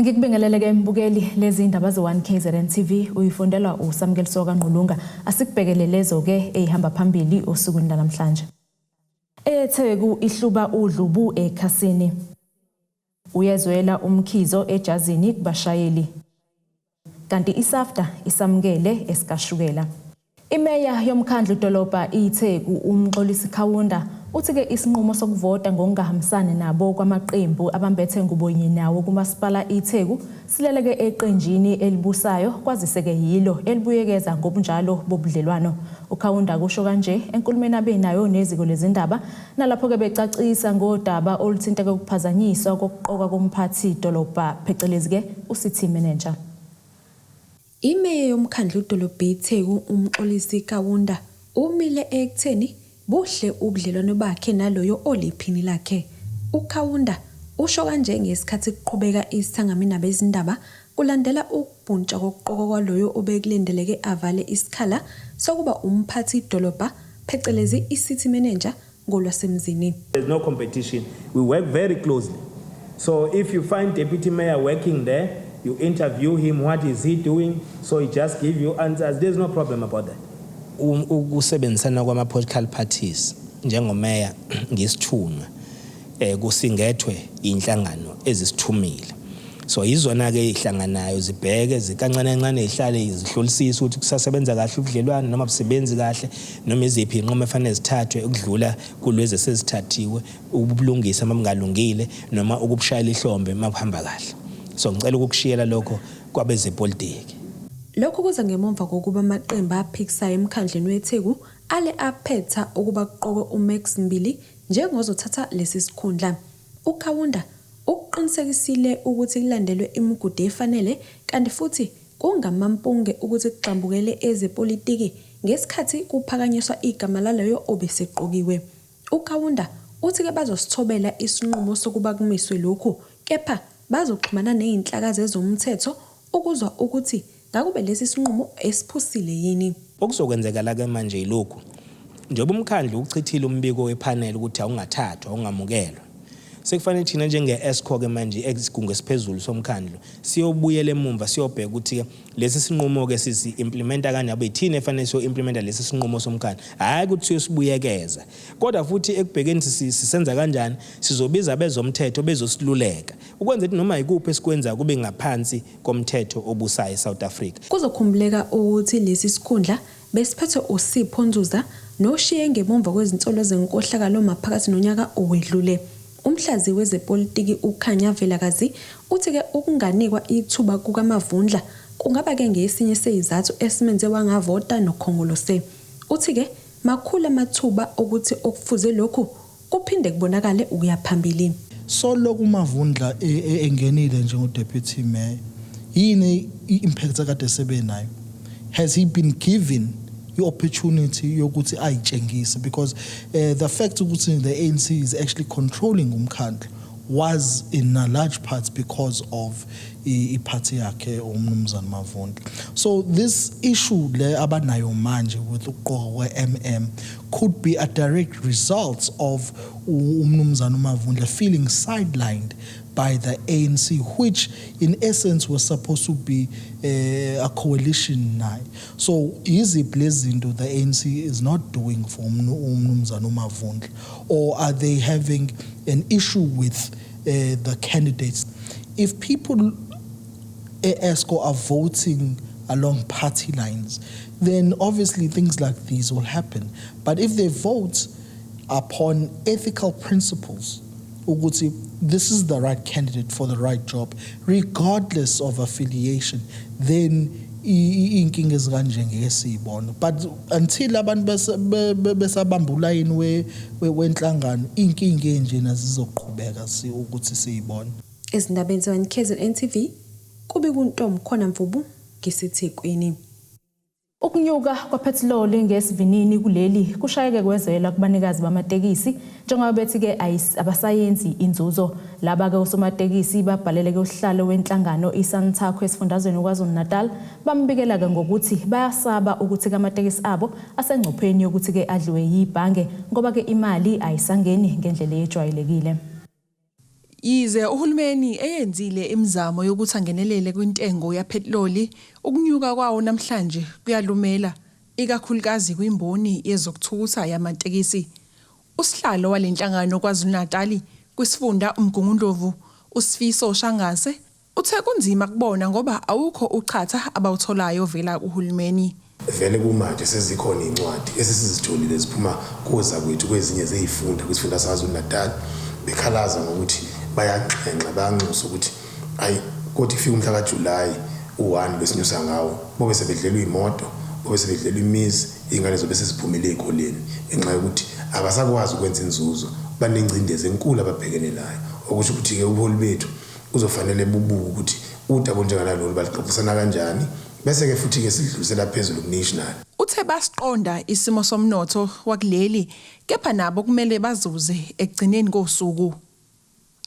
Ngikubingelele ke mbukeli, lezi indaba ze-1 KZN TV uyifundelwa uSamukeliso kaNgqulunga. Asikubhekele lezo ke ezihamba phambili osukwini lanamhlanje. EyeTheku ihluba udlubu ekhasini. Uyezwela umkhizo ejazini kubashayeli. Kanti iSAFDA isamukele esikashukela. Imeya yomkhandlu dolobha iTheku uMxolisi Khawunda uthi-ke isinqumo sokuvota ngokungahambisani nabo kwamaqembu abambethe ngubo nawo kumasipala iTheku sileleke eqenjini elibusayo, kwazise-ke yilo elibuyekeza ngobunjalo bobudlelwano. UKhawunda kusho kanje enkulumeni abenayo neziko lezindaba, nalapho-ke becacisa ngodaba oluthinteke ukuphazanyiswa kokuqokwa komphathi dolobha, phecelezi-ke u-city manager. Imeya yomkhandlu dolobha iTheku uMxolisi Kaunda umile ekutheni buhle ubudlelwano bakhe naloyo oliphini lakhe. UKaunda usho kanje ngesikhathi kuqhubeka isithangami nabezindaba kulandela ukubhuntsha kokuqokwa kwaloyo obekulindeleke avale isikhala sokuba umphathi dolobha, phecelezi i-city manager ngolwasemzini. There's no competition. We work very closely. So if you find deputy mayor working there, you interview him, what is he doing? So he just give you answers. There's no problem about that. Ukusebenzisana kwama-political parties, njengomeya ngisithunywa kusingethwe inhlangano ezisithumile, so yizona ke ihlanganayo zibheke zikancane kancane, ihlale zihlolisise ukuthi kusasebenza kahle ubudlelwano noma busebenzi kahle, noma iziphi inqumo efanele zithathwe ukudlula kulezi esezithathiwe, ukubulungisa uma bungalungile noma ukubushayela ihlombe uma kuhamba kahle. So ngicela ukukushiyela lokho kwabezepolitiki. Lokhu kuza ngemuva kokuba amaqembu aphikisayo emkhandlini weTheku ale aphetha ukuba kuqokwe uMax Mbili njengozothatha lesi sikhundla. UKhawunda ukuqinisekisile ukuthi kulandelwe imigudu efanele, kanti futhi kungamampunge ukuthi kugxambukele ezepolitiki ngesikhathi kuphakanyiswa igama laloyo obeseqokiwe. UKhawunda uthi-ke bazosithobela isinqumo sokuba kumiswe lokhu, kepha bazoxhumana nezinhlaka zezomthetho ukuzwa ukuthi ngakube lesi sinqumo esiphusile yini. Okuzokwenzeka la ke manje yilokhu: njengoba umkhandlu uchithile umbiko wephanel ukuthi awungathathwa, awungamukelwa, sekufanele thina njenge-EXCO ke manje, isigungu esiphezulu somkhandlu, siyobuyela emumva siyobheka ukuthi-ke lesi sinqumo-ke sisi-implementa kanjani. Yithina efanele siyo-implementa lesi sinqumo somkhandlu, hhayi ukuthi siyosibuyekeza. Kodwa futhi ekubhekeni sisenza kanjani, sizobiza abezomthetho bezosiluleka ukwenza ukuthi noma yikuphi esikwenzayo kube ngaphansi komthetho obusayo eSouth Africa. Kuzokhumbuleka ukuthi lesi sikhundla besiphethwe uSipho Nzuza noshiye ngemumva kwezinsolo zenkohlakalo maphakathi nonyaka owedlule. Umhlazi wezepolitiki uKhanya Vilakazi uthi-ke ukunganikwa ithuba kukaMavundla kungaba-ke ngesinye sezizathu esimenze wangavota noKhongolose. Uthi-ke makhulu amathuba okuthi okufuze lokhu kuphinde kubonakale ukuya phambili. So lokhu uMavundla engenile njengo-deputy mayor, yini i-impact akade sebenayo? Has he been given i-opportunity yokuthi ayitshengise? Because the fact ukuthi the ANC is actually controlling umkhandlu was in a large part because of iphathi yakhe umnumzane Mavundla. So this issue le abanayo manje with ukuqokwa kwe-MM could be a direct result of umnumzane uMavundla feeling sidelined by the ANC, which in essence was supposed to be a coalition naye. So yiziphi lezi zinto the ANC is not doing for umnumzane uMavundla, or are they having an issue with the candidates? If people e-EXCO are voting along party lines, then obviously things like these will happen. But if they vote upon ethical principles, ukuthi this is the right candidate for the right job, regardless of affiliation, then iy'nkinga ezikanje ngeke siyibone. But until abantu besabamba ulayini wenhlangano, iy'nkinga ey'njena zizoqhubeka ukuthi siyibone. Ezindabeni ze-1 KZN TV, kube kuntombi khona Mvubu ngiseThekwini. Ukunyuka kwaphethiloli ngesivinini kuleli kushayeke kwezwela kubanikazi bamatekisi, njengoba bethi-ke abasayenzi inzuzo. Laba-ke osomatekisi babhalele-ke usihlalo wenhlangano iSantaco esifundazweni KwaZulu-Natal, bambikela-ke ngokuthi bayasaba ukuthi-ke amatekisi abo asengcupheni yokuthi-ke adliwe yibhange, ngoba-ke imali ayisangeni ngendlela ejwayelekile. Yize uhulumeni eyenzile imizamo yokuthi angenelele kwintengo yaphethiloli, ukunyuka kwawo namhlanje kuyalumela, ikakhulukazi kwimboni yezokuthutha yamatekisi. Usihlalo wale nhlangano KwaZulu-Natali kwisifunda uMgungundlovu, uSifiso Shangase, uthe kunzima kubona ngoba awukho uchatha abawutholayo ovela kuhulumeni. Vele kumanje sezikhona iy'ncwadi esesizitholile ziphuma kozakwethu kwezinye zey'funda kwisifunda saKwaZulu-Natal, bekhalaza ngokuthi bayanxenxa, bayanxusa ukuthi ayi kothi kufika umhla kaJulayi u-1 besinyusa ngawo, bobe sebedlelwa iy'moto, bobe sebedlelwa imizi, iy'ngane zobe seziphumile ey'koleni ngenxa yokuthi abasakwazi ukwenza inzuzo, banengcindezi enkulu ababhekene nayo. Okusho ukuthi-ke ubuholi bethu kuzofanele bubuke ukuthi udaba olunjenganalolu baluxoxisana kanjani, bese-ke futhi-ke sidlulisela phezulu ku-national. Uthe basiqonda isimo somnotho wakuleli kepha nabo kumele bazuze ekugcineni kosuku.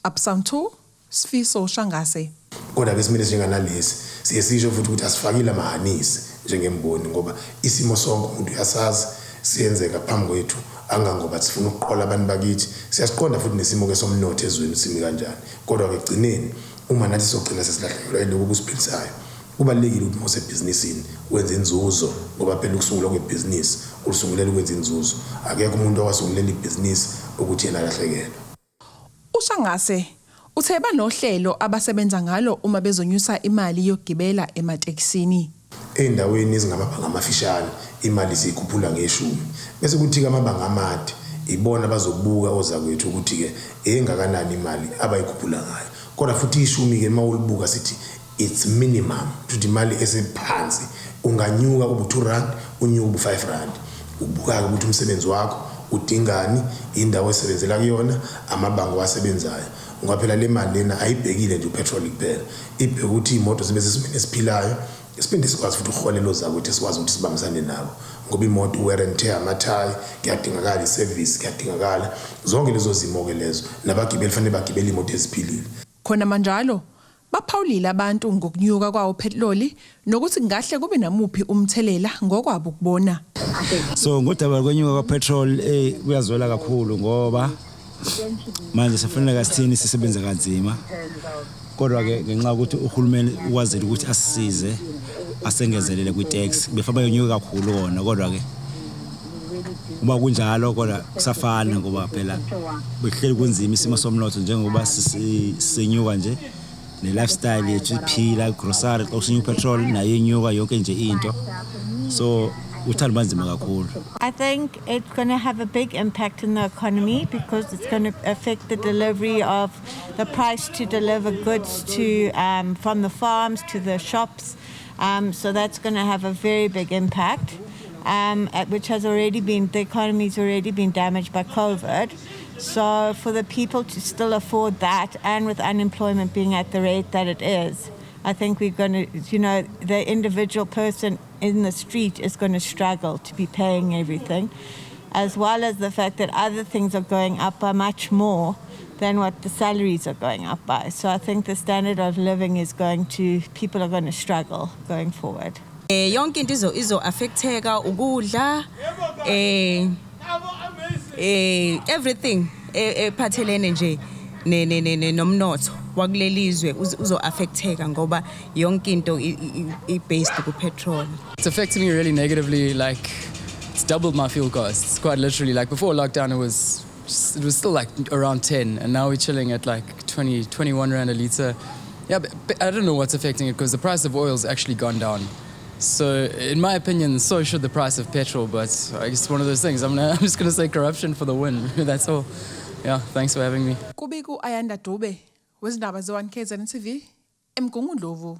Upsound 2, Sifiso Shangase. Kodwa-ke esimeni esinjenganalesi siye sisho futhi ukuthi asifakile amahhanisi njengemboni ngoba isimo sonke umuntu uyasazi siyenzeka phambi kwethu, angangoba sifuna ukuqola abantu bakithi. Siyasiqonda futhi nesimo-ke somnotho ezweni simi kanjani. Kodwa-ke ekugcineni uma nathi sogcina sesilahlekelwa yilokhu okusiphilisayo, kubalulekile ukuthi uma usebhizinisini wenze inzuzo ngoba phela ukusungulwa kwebhizinisi ulisungulela ukwenza inzuzo. Akekho umuntu owasungulela ibhizinisi ukuthi yena alahlekelwe. UShangase uthe banohlelo abasebenza ngalo uma bezonyusa imali yokugibela ematekisini. Ey'ndaweni ezingamabanga amafishane imali siyikhuphula ngeshumi, bese kuthi-ke amabanga amade ibona abazobuka ozakwethu ukuthi-ke engakanani imali abayikhuphula ngayo. Kodwa futhi ishumi-ke uma ulibuka sithi it's minimum, kusho ukuthi imali esephansi unganyuka ube u-2 rand, unyuke ube u-5 rand. Ubuka-ke ukuthi umsebenzi wakho udingani, indawo osebenzela kuyona, amabanga owasebenzayo. Ngoba phela le mali lena ayibhekile nje upetroli kuphela, ibheke ukuthi iy'moto zibe sesimeni esiphilayo, siphinde sikwazi futhi ukuholela ozakwethu esikwazi ukuthi sibambisane nabo. Ngoba imoto u-wear and tear, amathayi, kuyadingakala isevisi, kuyadingakala zonke lezo zimo-ke lezo. Nabagibeli fanele bagibele iy'moto eziphilile. Khona manjalo, baphawulile abantu ngokunyuka kwawo phethiloli nokuthi kungahle kube namuphi umthelela ngokwabo ukubona. So ngodaba lokwenyuka kwa-petrol kuyazwela kakhulu ngoba manje sifuneka sithini, sisebenza kanzima. Kodwa-ke ngenxa yokuthi uhulumeni ukwazile ukuthi asisize asengezelele kwi-tax, befaba yonyuka kakhulu kona. Kodwa-ke uma kunjalo kodwa kusafana ngoba phela bekuhleli kunzima isimo somnotho njengoba sinyuka nje ne-lifestyle yethu iphila, grocery xa kusinyuka upetrol nayo inyuka, yonke nje into, so uthanda banzima kakhulu. I think it's going to have a big impact in the economy because it's going to affect the delivery of the price to deliver goods to from the farms to the shops. So that's going to have a very big impact, which has already been, the economy's already been damaged by COVID. So for the people to still afford that, and with unemployment being at the rate that it is, I think we're going to, the individual person in the street is going to struggle to be paying everything, as well as the fact that other things are going up by much more than what the salaries are going up by. So I think the standard of living is going to, people are going to struggle going forward. Yonke into izo affecteka, ukudla, everything ephathelene nje ne ne ne nomnotho wakulelizwe uzo affecteka ngoba yonke into i based ku petrol. It's affecting me really negatively. Like, it's doubled my fuel costs, quite literally. Like, before lockdown it was still like around 10, and now we're chilling at like 20, 21 rand a liter. Yeah, but I don't know what's affecting it because the price of oil's actually gone down. So, in my opinion, so should the price of petrol. But I guess it's one of those things. I'm just gonna say corruption for the win. That's all. Yeah, thanks for having me. Kubika u-Ayanda Dube wezindaba ze-1 KZN TV eMgungundlovu.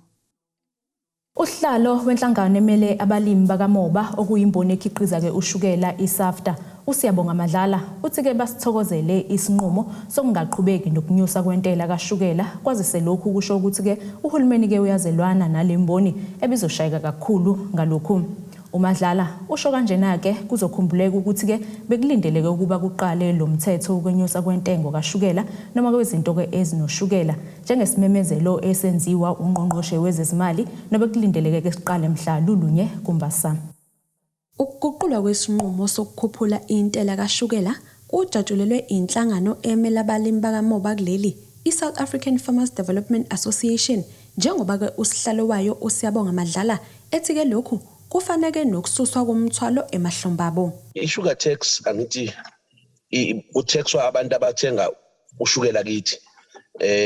Usihlalo wenhlangano emele abalimi bakamoba, okuyimboni ekhiqiza-ke ushukela, iSAFDA, uSiyabonga Madlala, uthi-ke basithokozele isinqumo sokungaqhubeki nokunyusa kwentela kashukela, kwazise lokhu kusho ukuthi-ke uhulumeni-ke uyazelwana nale mboni ebizoshayeka kakhulu ngalokhu. UMadlala usho kanjena-ke kuzokhumbuleka ukuthi-ke bekulindeleke ukuba kuqale lo mthetho wokwenyusa kwentengo kashukela noma kwezinto-ke ezinoshukela njengesimemezelo esenziwa ungqongqoshe wezezimali, nobekulindeleke-ke siqale mhla lulunye kuMbasa. Ukuguqulwa kwesinqumo sokukhuphula intela kashukela kujatshulelwe inhlangano emele abalimi bakamoba kuleli. i-South African Farmers Development Association njengoba-ke usihlalo wayo uSiyabonga Madlala ethi-ke lokhu kufaneke nokususwa komthwalo emahlombe abo. I-sugar tax angithi utaxwa abantu abathenga ushukela kithi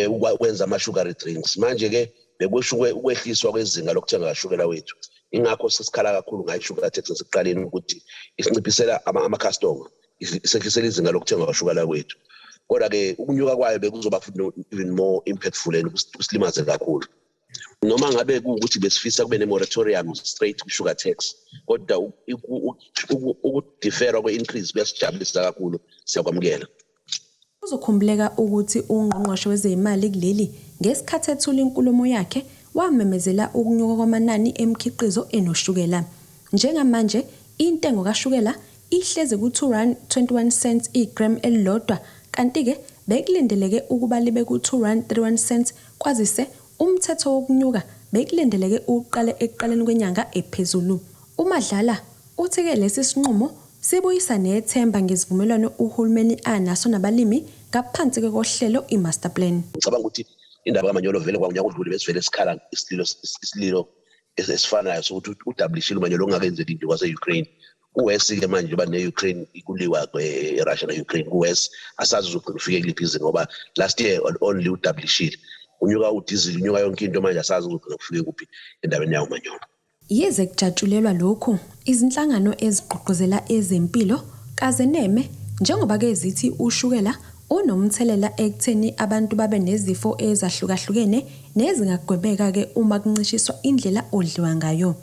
ukwenza ama-sugary drinks. Manje-ke bekusho ukwehliswa kwezinga lokuthenga kashukela wethu. Ingakho sesikhala kakhulu ngayo i-sugar tax nasekuqaleni ukuthi isinciphisela ama-customer, isehlisela izinga lokuthenga kashukela kwethu. Kodwa-ke ukunyuka kwayo bekuzoba futhi even more impactful and kusilimaze kakhulu. Noma ngabe kuwukuthi besifisa kube ne-moratorium straight kwi-sugar tax, kodwa ukudifera kwe-increase kuyasijabulisa kakhulu, siyakwamukela. Kuzokhumbuleka ukuthi uNgqongqoshe wezezimali kuleli ngesikhathi ethula inkulumo yakhe wamemezela ukunyuka kwamanani emikhiqizo enoshukela. Njengamanje intengo kashukela ihlezi ku-2 rand 21 cents igram elilodwa, kanti-ke bekulindeleke ukuba libe ku-2 rand 31 cents kwazise umthetho wokunyuka bekulindeleke uqale ekuqaleni kwenyanga ephezulu. UMadlala uthi-ke lesi sinqumo sibuyisa nethemba ngesivumelwano uhulumeni anaso nabalimi ngaphansi kohlelo i-master plan. Ngicabanga ukuthi indaba kamanyolo vele kwangonyaka odlule besivele sikhala isililo esifanayo sokuthi udabulishile umanyolo ongakenzeki nje kwase-Ukraine. Kuwesi-ke manje njengoba ne-Ukraine ikuliwa e-Russia ne-Ukraine, kuwesi asazi uzogcina ufike kuliphi izinga ngoba last year only udabulishile. Unyuka udizili, unyuka yonke into, manje asazi uzogcina kufike kuphi endaweni yawo manyolo. Yize kujatshulelwa lokhu, izinhlangano ezigqugquzela ezempilo kazeneme njengoba-ke zithi ushukela unomthelela ekutheni abantu babe nezifo ezahlukahlukene nezingagwemeka-ke uma kuncishiswa indlela odliwa ngayo.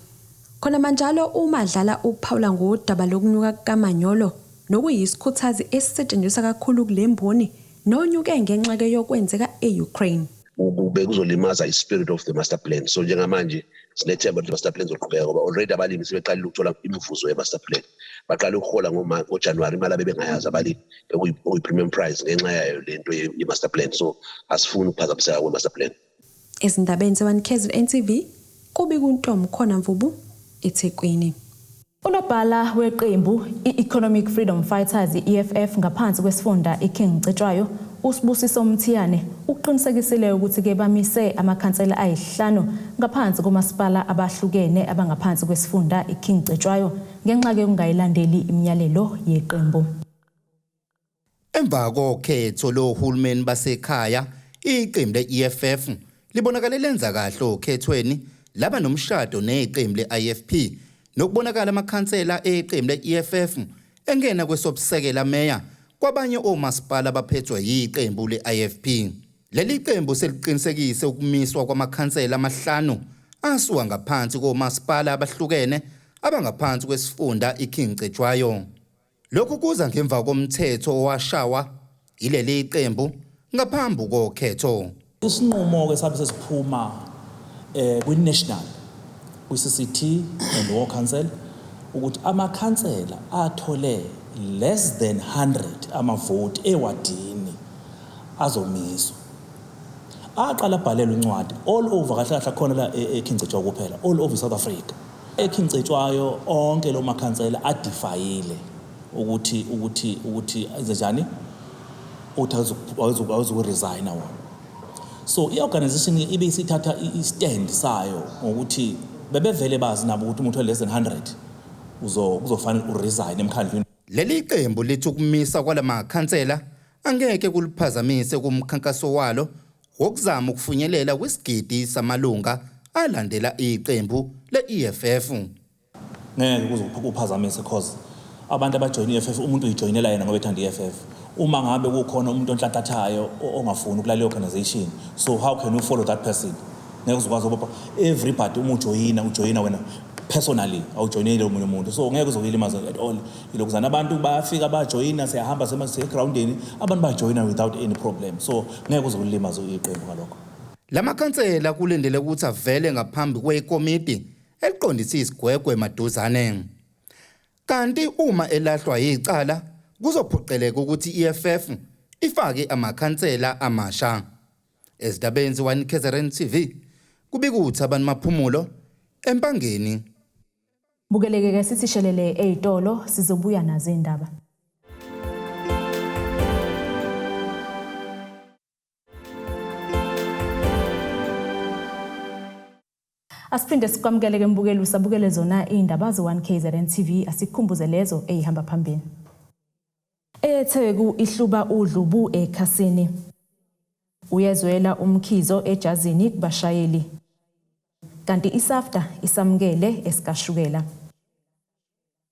Khona manjalo uMadlala uphawula ngodaba lokunyuka kukamanyolo nokuyisikhuthazi esisetshenziswa kakhulu kule mboni nonyuke ngenxa-ke yokwenzeka e-Ukraine. Bekuzolimaza i-spirit of the master plan. So njengamanje sinethemba ukuthi i-master plan izoqhubeka ngoba already abalimi sebeqalile ukuthola imivuzo ye-master plan. Baqale ukuhola ngoJanuwari imali abebengayazi abalimi okuyi-premium price ngenxa yayo lento ye-master plan. So asifuni ukuphazamiseka kwe-master plan. Ezindabeni ze-1 KZN TV kubika uNtombi Khona Mvubu eThekwini. Unobhala weqembu i-Economic Freedom Fighters i-EFF ngaphansi kwesifunda iKing Cetshwayo uSibusiso Mthiyane uqinisekisile ukuthi-ke bamise amakhansela ayi-5 ngaphansi komasipala abahlukene abangaphansi kwesifunda iKing Cetshwayo ngenxa-ke yokungayilandeli imiyalelo yeqembu. Emva kokhetho lohulumeni basekhaya, iqembu le-EFF libonakale lenza kahle okhethweni, laba nomshado neqembu le-IFP, nokubonakala amakhansela eqembu le-EFF engena kwesobusekela meya kwabanye omasipala abaphethwe yiqembu le-IFP. Leli qembu seliqinisekise ukumiswa kwamakhansela amahlanu asuka ngaphansi komasipala abahlukene abangaphansi kwesifunda iKing Cetshwayo. Lokhu kuza ngemva komthetho owashawa yileli qembu ngaphambi kokhetho. Isinqumo-ke sabe sesiphuma kwi-national, kwi-CCT and Ward Council ukuthi amakhansela athole less than 100 amavoti ewadini azomiswa. Aqala abhalelwa incwadi all over, kahle kahle khona la eKing Cetshwayo kuphela, all over South Africa. EKing Cetshwayo onke lo makhansela adefyile ukuthi enze njani, uthi awuzukuresigna wona. So i-organization ibe isithatha i-stand sayo ngokuthi bebevele bazi nabo ukuthi umuntu less than 100 uzofanele uresign emkhandlwini. Leli qembu lithi ukumisa kwalamakhansela angeke kuliphazamise kumkhankaso walo wokuzama ukufinyelela kwisigidi samalunga alandela iqembu le-EFF. Ngeke kuze kuphazamise cause abantu abajoyina i-EFF, umuntu uyijoyinela yena ngoba ethanda i-EFF. Uma ngabe kukhona umuntu onhlanhlathayo ongafuni ukulalela i-organization, so how can you follow that person? Ngeke uzokwazi ngoba everybody uma ujoyina, ujoyina wena personally, awujoyineli omunye umuntu. So ngeke uzokuyilimaza at all. Ilokuzana abantu bayafika bajoyina, siyahamba siye egroundini, abantu bajoyina without any problem. So ngeke uzokulimaza iqembu ngalokho. Lamakhansela kulindele ukuthi avele ngaphambi kwekomiti eliqondisa isigwegwe maduzane. Kanti uma elahlwa yicala kuzophoqeleka ukuthi i-EFF ifake amakhansela amasha. Ezindabeni ze-1 KZN TV kubika uThabani Maphumulo eMpangeni. Bukeleke ke sithi shelele ezitolo, sizobuya nazo indaba. Asiphinde sikwamukele ke mbukeli, usabukele zona izindaba ze-1 KZN TV. Asikukhumbuze lezo ezihamba phambili. ETheku ihluba udlubu ekhasini. Uyezwela umkhizo ejazini kubashayeli. Kanti iSAFDA isamukele esikashukela.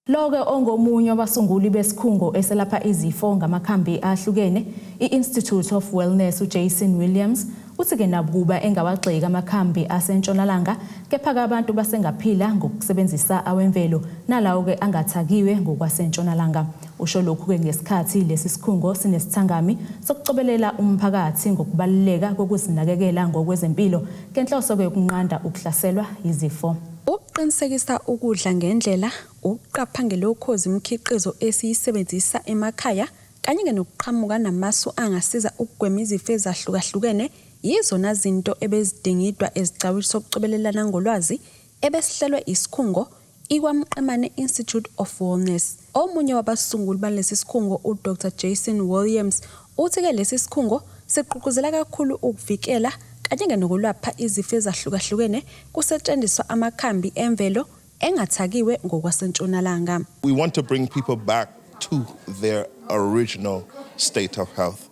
Loke ongomunye wabasunguli besikhungo eselapha izifo ngamakhambi ahlukene, i-Institute of Wellness, uJason Williams, uthi-ke nakuba engawagxeki amakhambi asentshonalanga, kepha-ke abantu basengaphila ngokusebenzisa awemvelo nalawo-ke angathakiwe ngokwasentshonalanga. Usho lokhu-ke ngesikhathi lesi sikhungo sinesithangami sokucobelela umphakathi ngokubaluleka kokuzinakekela ngokwezempilo ngenhloso-ke yokunqanda ukuhlaselwa yizifo. Ukuqinisekisa ukudla ngendlela, ukuqapha ngelokhozi imikhiqizo esiyisebenzisa emakhaya kanye nokuqhamuka namasu angasiza ukugwema izifo ezahlukahlukene yizona zinto ebezidingidwa ezigcawini sokucobelelana ngolwazi ebesihlelwe isikhungo iKwaMqemane Institute of Wellness. Omunye wabasunguli balesi sikhungo, uDr Jason Williams, uthi-ke lesi sikhungo sigqugquzela kakhulu ukuvikela kanye nokulapha izifo ezahlukahlukene kusetshenziswa amakhambi emvelo engathakiwe ngokwasentshonalanga. We want to bring people back to their original state of health.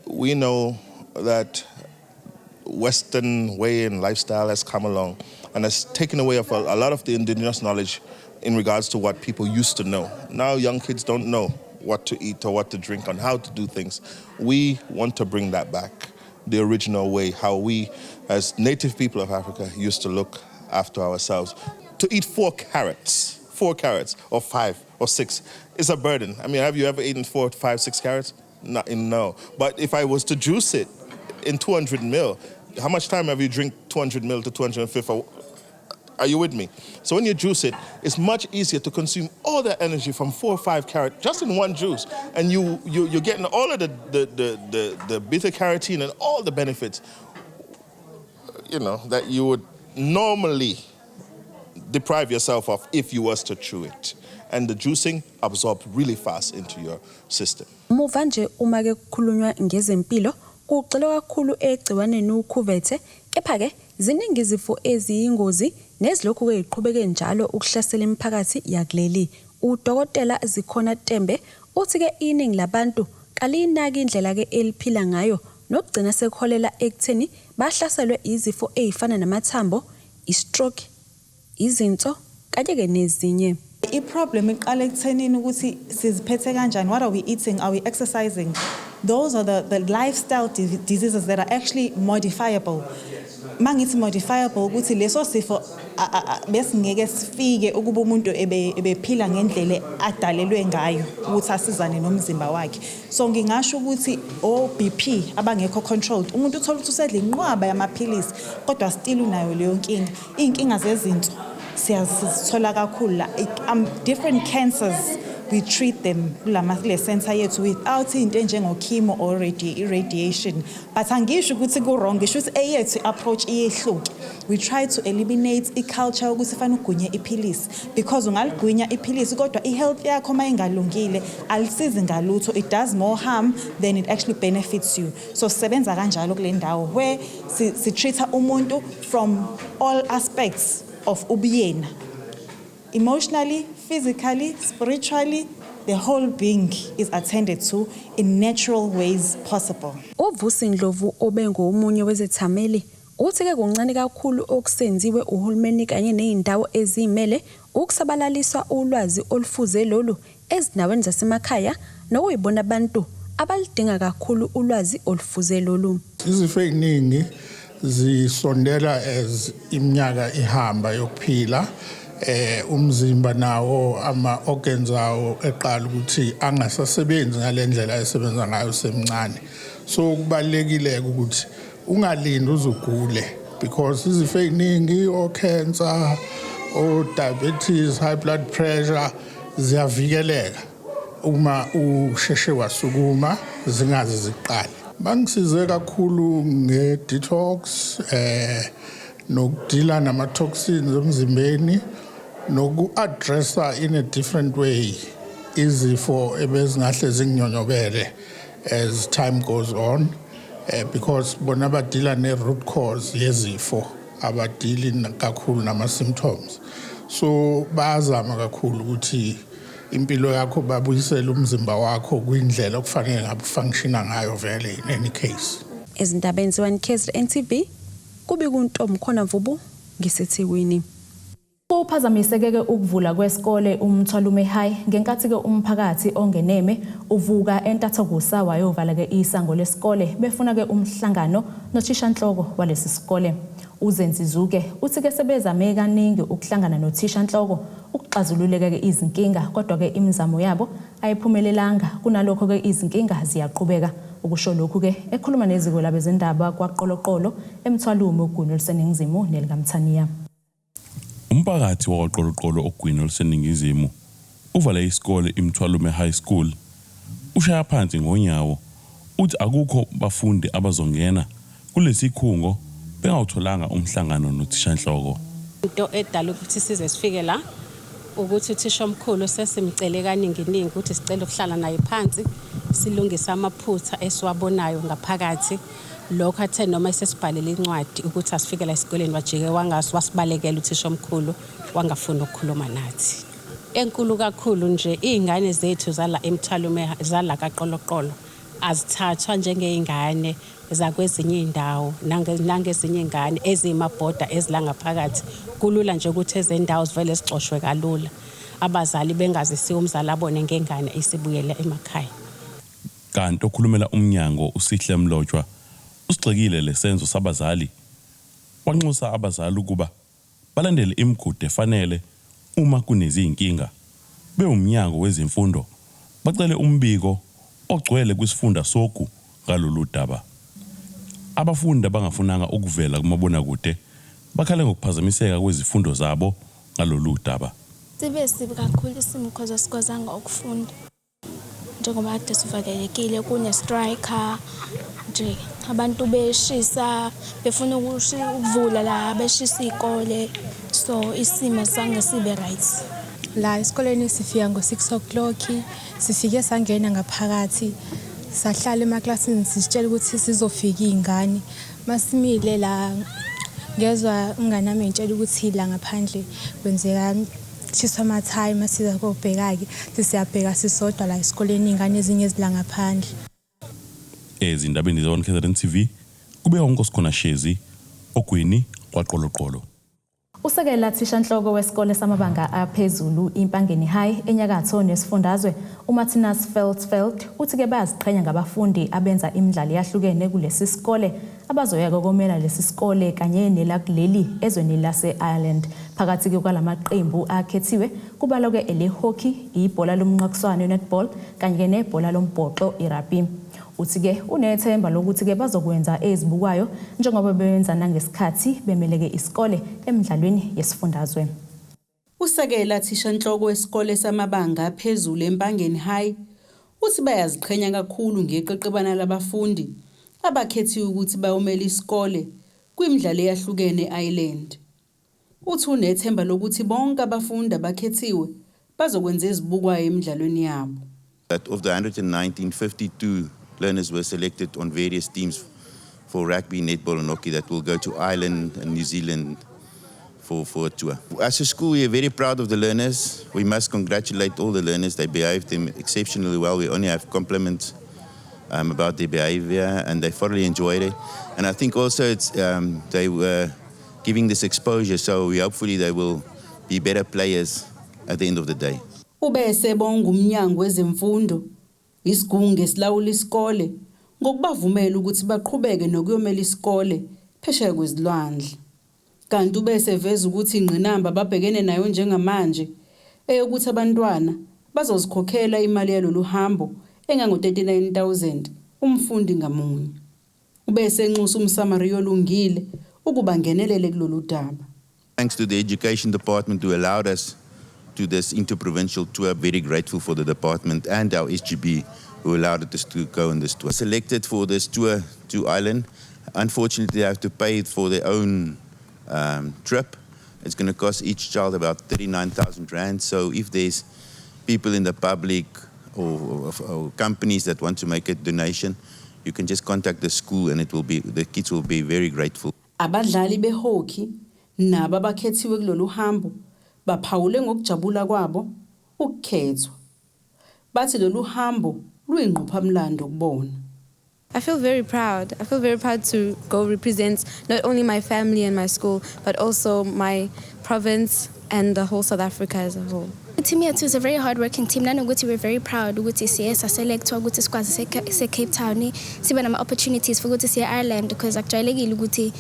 We know that Western way and lifestyle has come along and has taken away of a lot of the indigenous knowledge in regards to what people used to know. Now young kids don't know what to eat or what to drink and how to do things. We want to bring that back, the original way, how we as native people of Africa used to look after ourselves. To eat 4 carrots, 4 carrots or five or six is a burden. I mean, have you ever eaten 4, 5, 6 carrots? Not, no. But if I was to juice it in 200 mil, how much time have you drink 200 mil to 250? Are you with me? So when you juice it, it's much easier to consume all that energy from 4 or 5 carrot just in one juice. And you're getting all of the beta carotene and all the benefits that you would normally deprive yourself of if you was to chew it. And the juicing absorbs really fast into your system. Muva nje uma ke kukhulunywa ngezempilo kugxilwe kakhulu egciwaneni ukhuvethe, kepha ke ziningi izifo eziyingozi nezilokhu ke ziqhubeke njalo ukuhlasela imiphakathi yakuleli. UDokotela Zikhona Tembe uthi ke iningi labantu kaliyinaki indlela ke eliphila ngayo nokugcina sekuholela ekutheni bahlaselwe izifo ezifana namathambo, i-stroke, izinso kanye ke nezinye. I-problem iqala ekuthenini ukuthi siziphethe kanjani, what are we eating, are we exercising? Those are the lifestyle diseases that are actually modifiable. Mangithi modifiable ukuthi leso sifo besingeke sifike ukuba umuntu ebephila ngendlela adalelwe ngayo ukuthi asizane nomzimba wakhe. So ngingasho ukuthi o BP abangekho controlled, umuntu uthola ukuthi usedla inqwaba yamaphilisi kodwa still unayo leyo nkinga. Iy'nkinga zezinso siyazithola kakhulu la. Different cancers, we treat them kulama kule center yethu without into enjengo chemo or radiation, but angisho ukuthi ku wrong, ngisho ukuthi eyethu approach iyehluke. We try to eliminate i-culture ukuthi fanele ugwinye iphilisi, because ungaligwinya iphilisi kodwa i-health yakho uma ingalungile alisizi ngalutho. It does more harm than it actually benefits you. So sisebenza kanjalo kule ndawo where si-treat-a umuntu from all aspects of ubuyena, emotionally, physically, spiritually. The whole being is attended to in natural ways possible. UVusi Ndlovu obengomunye wezethameli uthi ke kuncane kakhulu okusenziwe uhulumeni kanye nezindawo ezimele ukusabalalisa ulwazi olufuze lolu ezindaweni zasemakhaya nokuyibona abantu abalidinga kakhulu ulwazi olufuze lolu. Izifo ey'ningi zisondela as iminyaka ihamba yokuphila, umzimba nawo ama organs awo eqala ukuthi angasasebenzi ngalendlela esebenza ngayo semncane. So kubalekile ukuthi ungalindi uzugule, because izifo ey'ningi, o-cancer, o-diabetes, high blood pressure, ziyavikeleka uma usheshe wasukuma zingaze ziqale. Bangisize kakhulu nge-detox, nokudila nama-toxins emzimbeni, noku-addressa in a different way izifo ebezingahle zinginyonyobele as time goes on, because bona badila ne-root cause yezifo. Abadili kakhulu nama symptoms, so bayazama kakhulu ukuthi impilo yakho, babuyisele umzimba wakho kwindlela okufanele ngabe ufunctiona ngayo vele in any case. Ezindabeni ze-1 KZN TV, kubika uNtombi Mvubu ngiseThekwini. Kuphazamiseke ukuvula kwesikole uMthwalume High ngenkathi-ke umphakathi ongeneme uvuka entathakusa wayovala-ke isango lesikole befuna-ke umhlangano nothishanhloko walesi sikole. UZenzi Zuke uthi-ke sebezame kaningi ukuhlangana nothishanhloko ukuxazululeka-ke izinkinga, kodwa-ke imizamo yabo ayiphumelelanga, kunalokho-ke izinkinga ziyaqhubeka. Ukusho lokhu-ke ekhuluma neziko labezindaba kwaQoloqolo eMthwalume ogwini oluseningizimu nelikaMthaniya. Umphakathi wakwaQoloqolo ogwini oluseningizimu uvale isikole iMthwalume High School, ushaya phansi ngonyawo uthi akukho bafundi abazongena kulesikhungo bengawutholanga umhlangano nothishanhloko. Into edala ukuthi size sifike la ukuthi uthisha omkhulu sesimcele kaninginingi ukuthi sicela ukuhlala naye phansi silungise amaphutha esiwabonayo ngaphakathi. Lokho athe noma esesibhalele incwadi ukuthi asifike la esikoleni, wajike wangazi wasibalekela uthisha omkhulu, wangafuni ukukhuluma nathi. Enkulu kakhulu nje, iy'ngane zethu zala eMthwalume, zala kaQoloqolo, azithathwa njengey'ngane zakwezinye iy'ndawo nangezinye iy'ngane eziyimabhoda ezila ngaphakathi. Kulula nje ukuthi ezendawo zivele zixoshwe kalula, abazali bengazisiwe, umzali abone ngengane isibuyele emakhaya. Kanti okhulumela umnyango uSihle Mlotshwa usigxekile lesenzo sabazali, wanxusa abazali ukuba balandele imigudu efanele uma kunezinkinga. Bewumnyango wezemfundo bacele umbiko ogcwele kwisifunda sogu ngalolu daba. Abafundi abangafunanga ukuvela kumabonakude bakhale ngokuphazamiseka kwezifundo zabo ngalolu daba. Sibe sibi kakhulu isimo because asikwazanga ukufunda njengoba kade sivalelekile, kune-strike nje, abantu beshisa, befuna ukuvula la, beshisa iy'kole, so isimo sange sibe right. La esikoleni sifika ngo-6 o'clock, sifike sangena ngaphakathi, sahlala emaklasini sisitshela ukuthi sizofika iy'ngane. Masimile la, ngezwa umngane wami engitshela ukuthi la ngaphandle kwenzeka kushiswa amathayi. Masiza kobheka-ke, sisiyabheka sisodwa la esikoleni, iy'ngane ezinye ezila ngaphandle. Ezindabeni ze-1 KZN TV, kube uNkosikhona Shezi ogwini kwaQoloqolo. Usekela thishanhloko wesikole samabanga aphezulu iMpangeni High enyakatho nesifundazwe uMartinus Veldsveld uthi-ke bayaziqhenya ngabafundi abenza imidlalo eyahlukene kulesi sikole abazoya kokomela lesi sikole kanye nelakuleli ezweni lase-Ireland. Phakathi-ke kwalamaqembu akhethiwe kubalwa-ke ele-hockey, ibhola lomnqakuswano i-netball kanye-ke nebhola lombhoxo i-rugby. Uthi-ke unethemba lokuthi-ke bazokwenza ezibukwayo njengoba bewenza nangesikhathi bemeleke isikole emidlalweni yesifundazwe. Usekela thishanhloko wesikole samabanga aphezulu eMpangeni High uthi bayaziqhenya kakhulu ngeqeqebana labafundi abakhethiwe ukuthi bayomela isikole kwimidlalo eyahlukene e-Ireland. Uthi unethemba lokuthi bonke abafundi abakhethiwe bazokwenza ezibukwayo emidlalweni yabo. That of the 119, 52 learners were selected on various teams for rugby, netball, and hockey that will go to Ireland and New Zealand for a tour. As a school, we are very proud of the learners. We must congratulate all the learners. They behaved them exceptionally well. We only have compliments about their behavior, and they thoroughly enjoyed it. And I think also they were giving this exposure, so hopefully they will be better players at the end of the day. Ube esebonga umnyango wezemfundo, isigungu esilawula isikole ngokubavumela ukuthi baqhubeke nokuyomela isikole phesheya kwezilwandle. Kanti ube eseveza ukuthi ingqinamba ababhekene nayo njengamanje eyokuthi abantwana bazozikhokhela imali yalolu hambo engango-39,000 umfundi ngamunye. Ube esenxusa umSamariya olungile ukuba ngenelele kulolu daba. Thanks to the education department who allowed us to this interprovincial tour. Very grateful for the department and our SGB who allowed us to go on this tour. Selected for this tour to Ireland. Unfortunately, they have to pay for their own trip. It's going to cost each child about 39,000 rand. So if there's people in the public or companies that want to make a donation, you can just contact the school and it will be the kids will be very grateful. Abadlali be-hockey nabo abakhethiwe kulolu hambo baphawule ngokujabula kwabo ukukhethwa. Bathi lolu hambo luyingqophamlando kubona. I feel very proud. I feel very proud to go represent not only my family and my school, but also my province and the whole South Africa as a whole. Team yethu is a very hard working team nanokuthi we're very proud ukuthi siye saselectwa ukuthi sikwazi se-Cape Town sibe nama-opportunities for ukuthi siye Ireland because akujwayelekile ukuthi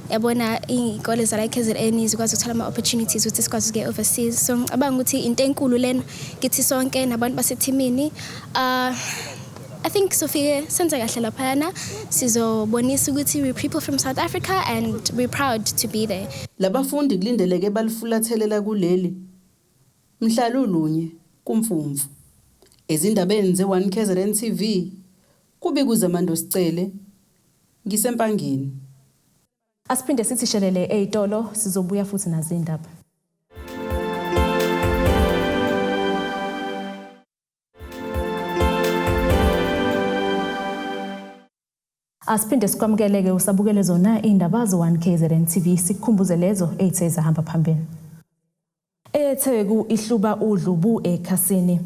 yabona iy'kole zala e-KZN zikwazi ukuthola ama-opportunities ukuthi sikwazi ukuya overseas. So ngicabanga ukuthi into enkulu lena kithi sonke nabantu basethimini. I think sofike senze kahle laphayana, sizobonisa ukuthi we're people from South Africa and we're proud to be there. Labafundi kulindeleke balifulathele kuleli mhla lulunye kuMfumfu. Ezindabeni ze-1 KZN TV kubika uZamando Sicele ngiseMpangeni. Asiphinde sithi shelele ey'tolo, sizobuya futhi nazo iy'ndaba. Asiphinde sikwamukele-ke usabukele zona iy'ndaba zo-1 KZN TV, sikukhumbuze lezo ey'the zahamba phambili. ETheku ihluba udlubu ekhasini.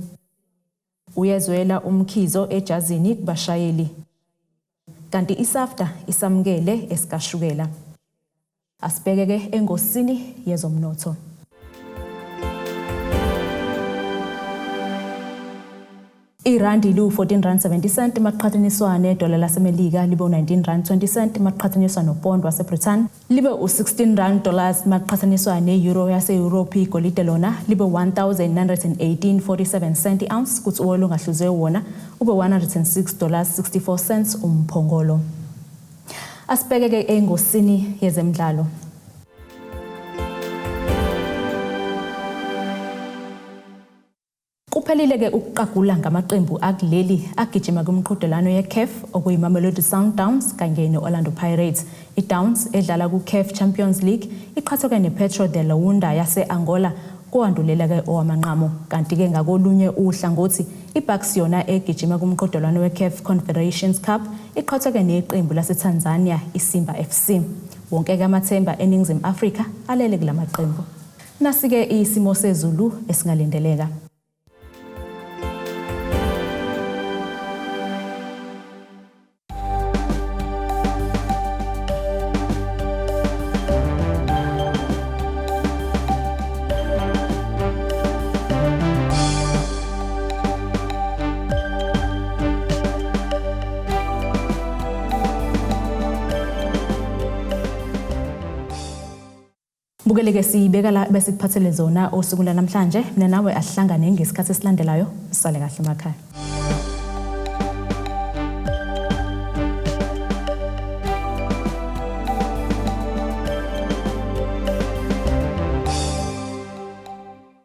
Uyezwela umkhizo ejazini kubashayeli. Kanti iSAFDA isamukele esikashukela. Asibheke-ke engosini yezomnotho. Irandi liwu-14 rand 70 cent maqhathaniswa nedola laseMelika, libe u-19 rand 20 cent maqhathaniswa nopondo waseBritain, libe u-16 rand dollars maqhathaniswa ne-euro yase-Europe. Igolide lona libe 1918.47 cent i-ounce, kuthi uwoyela ongahluziwe wona ube 106 dollars 64 cents umphongolo. Asibheke-ke engosini yezemidlalo. Kuphelile-ke ukuqagula ngamaqembu akuleli agijima kumqhudelwano ye-CAF, okuyiMamelodi Sundowns kanye ne-Orlando Pirates. I-Downs edlala ku-CAF Champions League iqhathuke ne-Petro de Luanda yase-Angola kowandulela-ke owamanqamu. Kanti-ke ngakolunye uhlangothi i-Bucks yona egijima kumqhudelwano we-CAF Confederations Cup iqhathuke neqembu lase-Tanzania iSimba FC. Wonke-ke amathemba eNingizimu Afrika alele kulamaqembu. Nasi-ke isimo sezulu esingalindeleka. Bukeleke siyibeka la bese kuphathele zona osuku lanamhlanje. Mina nawe asihlangane ngesikhathi esilandelayo. Sale kahle emakhaya.